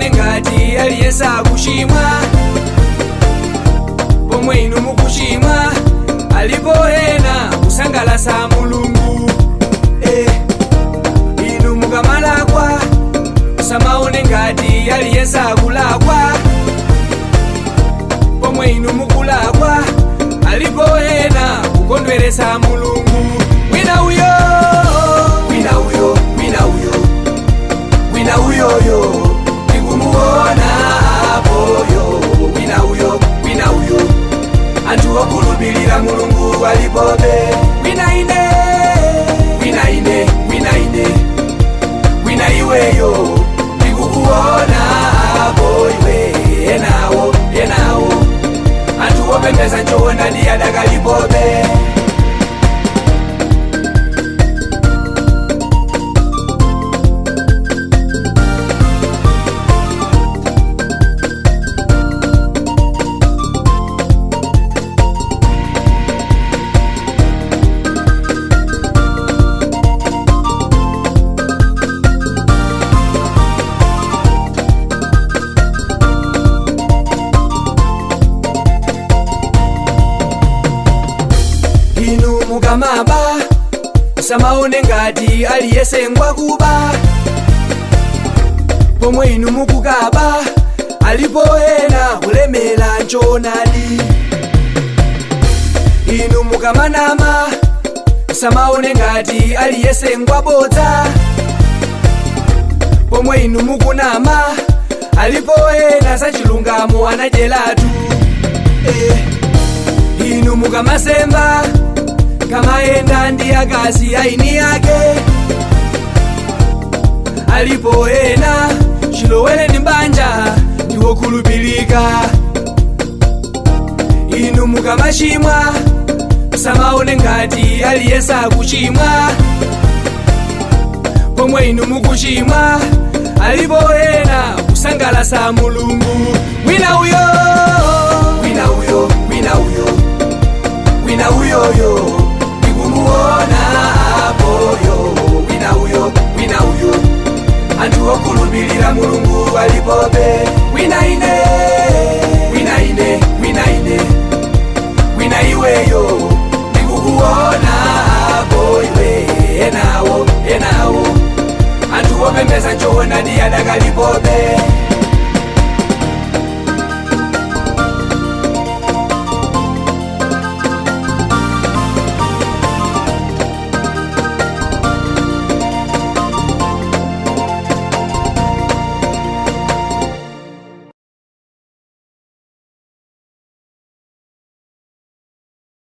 Samaone ngati aliyense akuchimwa pomwe inu mukuchimwa, alipo ena kusangalasa Mulungu. Inu mukamalakwa, samaone ngati aliyense akulakwa pomwe inu mukulakwa, alipo ena kukondweresa Mulungu. Wina uyo, wina uyo, wina uyo, wina uyoyo ndikumuona apoyo. Wina uyo, wina uyo, anthu okhulupirira Mulungu alipobe. Wina ine, wina ine, wina ine, wina iweyo ndikukuona apo iwe. Enawo, enawo, anthu opembeza nchoonadi adakalipobe. Inu mukamaba, samaone ngati aliyese ngwakuba pomwe inu mukukaba, alipo ena kulemera nchoonadi. Inu mukamanama, samaone ngati aliyese ngwabodza pomwe inu mukunama, alipo ena sachilungamo anadyeratu. Inu mukamasemba kamayenda ndi akazi aini yake, alipo ena chilowere ndi mbanja ndiwokhulupirika. Inu mukamachimwa, samaone ngati aliyense akuchimwa pomwe inu mukuchimwa, alipo ena kusangalasa Mulungu. Wina uyo, wina uyo, wina uyo, wina uyoyo ndikumuona apoyo. Wina uyo, wina uyo, anthu okhulupirira Mulungu alipobe. Wina ine, wina ine, wina ine, wina iweyo ndikukuona apo iwe. Enawo, enawo, anthu opembeza nchoonadi adakalipobe.